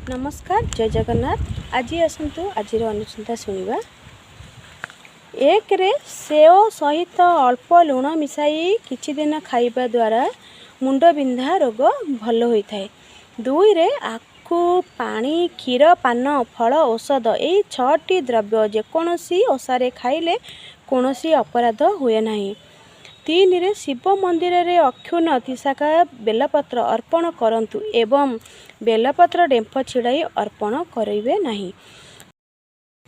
ନମସ୍କାର, ଜୟ ଜଗନ୍ନାଥ। ଆଜି ଆସନ୍ତୁ ଆଜିର ଅନୁଚିନ୍ତା ଶୁଣିବା। 1ରେ ସେଓ ସହିତ ଅଳ୍ପ ଲୁଣ ମିଶାଇ କିଛି ଦିନ ଖାଇବା ଦ୍ୱାରା ମୁଣ୍ଡବିନ୍ଧା ରୋଗ ଭଲ ହୋଇଥାଏ। 2ରେ ଆଖୁ ପାଣି, କ୍ଷୀର, ପାନ, ଫଳ, ଔଷଧ, ଏହି ଛଅଟି ଦ୍ରବ୍ୟ ଯେକୌଣସି ଓଷାରେ ଖାଇଲେ କୌଣସି ଅପରାଧ ହୁଏ ନାହିଁ। 3ରେ ଶିବ ମନ୍ଦିରରେ ଅକ୍ଷୁଣ୍ଣ ତ୍ରିଶାଖା ବେଲପତ୍ର ଅର୍ପଣ କରନ୍ତୁ ଏବଂ ବେଲପତ୍ର ଡେମ୍ଫ ଛିଡ଼ାଇ ଅର୍ପଣ କରିବେ ନାହିଁ।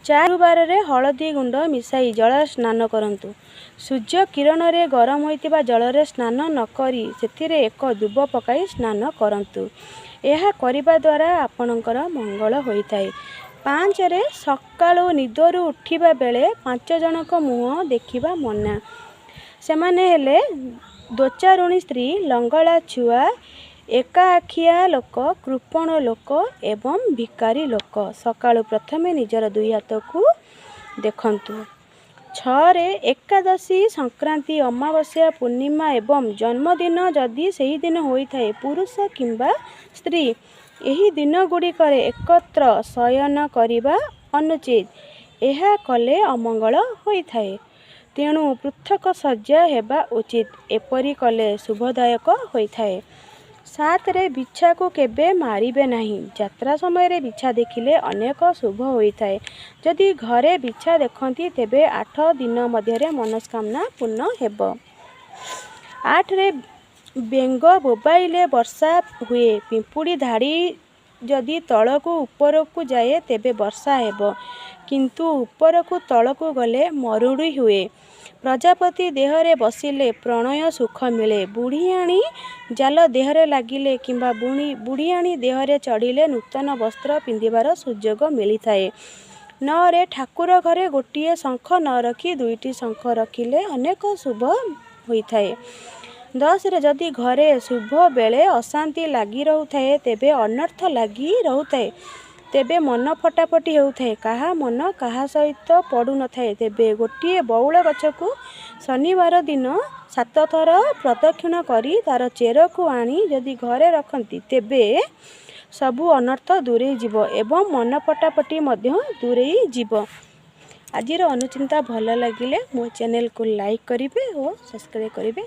4, ଗୁରୁବାରରେ ହଳଦୀ ଗୁଣ୍ଡ ମିଶାଇ ଜଳରେ ସ୍ନାନ କରନ୍ତୁ। ସୂର୍ଯ୍ୟ କିରଣରେ ଗରମ ହୋଇଥିବା ଜଳରେ ସ୍ନାନ ନ କରି ସେଥିରେ ଏକ ଦୁବ ପକାଇ ସ୍ନାନ କରନ୍ତୁ। ଏହା କରିବା ଦ୍ୱାରା ଆପଣଙ୍କର ମଙ୍ଗଳ ହୋଇଥାଏ। 5ରେ ସକାଳୁ ନିଦରୁ ଉଠିବା ବେଳେ 5 ଜଣଙ୍କ ମୁହଁ ଦେଖିବା ମନା। ସେମାନେ ହେଲେ ଦୋଚାରୁଣୀ ସ୍ତ୍ରୀ, ଲଙ୍ଗଳା ଛୁଆ, ଏକାଆଖିଆ ଲୋକ, କୃପଣ ଲୋକ ଏବଂ ଭିକାରୀ ଲୋକ। ସକାଳୁ ପ୍ରଥମେ ନିଜର ଦୁଇ ହାତକୁ ଦେଖନ୍ତୁ। 6ରେ ଏକାଦଶୀ, ସଂକ୍ରାନ୍ତି, ଅମାବାସ୍ୟା, ପୂର୍ଣ୍ଣିମା ଏବଂ ଜନ୍ମଦିନ ଯଦି ସେହିଦିନ ହୋଇଥାଏ, ପୁରୁଷ କିମ୍ବା ସ୍ତ୍ରୀ ଏହି ଦିନଗୁଡ଼ିକରେ ଏକତ୍ର ଶୟନ କରିବା ଅନୁଚିତ। ଏହା କଲେ ଅମଙ୍ଗଳ ହୋଇଥାଏ। ତେଣୁ ପୃଥକ ଶଯ୍ୟା ହେବା ଉଚିତ। ଏପରି କଲେ ଶୁଭଦାୟକ ହୋଇଥାଏ। 7ରେ ବିଛାକୁ କେବେ ମାରିବେ ନାହିଁ। ଯାତ୍ରା ସମୟରେ ବିଛା ଦେଖିଲେ ଅନେକ ଶୁଭ ହୋଇଥାଏ। ଯଦି ଘରେ ବିଛା ଦେଖନ୍ତି, ତେବେ 8 ଦିନ ମଧ୍ୟରେ ମନସ୍କାମନା ପୂର୍ଣ୍ଣ ହେବ। 8ରେ ବେଙ୍ଗ ବୋବାଇଲେ ବର୍ଷା ହୁଏ। ପିମ୍ପୁଡ଼ି ଧାଡ଼ି ଯଦି ତଳକୁ ଉପରକୁ ଯାଏ, ତେବେ ବର୍ଷା ହେବ, କିନ୍ତୁ ଉପରକୁ ତଳକୁ ଗଲେ ମରୁଡ଼ି ହୁଏ। ପ୍ରଜାପତି ଦେହରେ ବସିଲେ ପ୍ରଣୟ ସୁଖ ମିଳେ। ବୁଢ଼ିଆଣୀ ଜାଲ ଦେହରେ ଲାଗିଲେ କିମ୍ବା ବୁଢ଼ିଆଣୀ ଦେହରେ ଚଢ଼ିଲେ ନୂତନ ବସ୍ତ୍ର ପିନ୍ଧିବାର ସୁଯୋଗ ମିଳିଥାଏ। 9ରେ ଠାକୁର ଘରେ ଗୋଟିଏ ଶଙ୍ଖ ନ ରଖି ଦୁଇଟି ଶଙ୍ଖ ରଖିଲେ ଅନେକ ଶୁଭ ହୋଇଥାଏ। 10ରେ ଯଦି ଘରେ ଶୁଭ ବେଳେ ଅଶାନ୍ତି ଲାଗି ରହୁଥାଏ, ତେବେ ଅନର୍ଥ ଲାଗି ରହୁଥାଏ, ତେବେ ମନ ଫଟାଫଟି ହେଉଥାଏ, କାହା ମନ କାହା ସହିତ ପଡ଼ୁନଥାଏ, ତେବେ ଗୋଟିଏ ବଉଳ ଗଛକୁ ଶନିବାର ଦିନ 7 ଥର ପ୍ରଦକ୍ଷିଣ କରି ତାର ଚେରକୁ ଆଣି ଯଦି ଘରେ ରଖନ୍ତି, ତେବେ ସବୁ ଅନର୍ଥ ଦୂରେଇ ଯିବ ଏବଂ ମନ ଫଟାଫଟି ମଧ୍ୟ ଦୂରେଇ ଯିବ। ଆଜିର ଅନୁଚିନ୍ତା ଭଲ ଲାଗିଲେ ମୋ ଚ୍ୟାନେଲକୁ ଲାଇକ୍ କରିବେ ଓ ସବସ୍କ୍ରାଇବ୍ କରିବେ।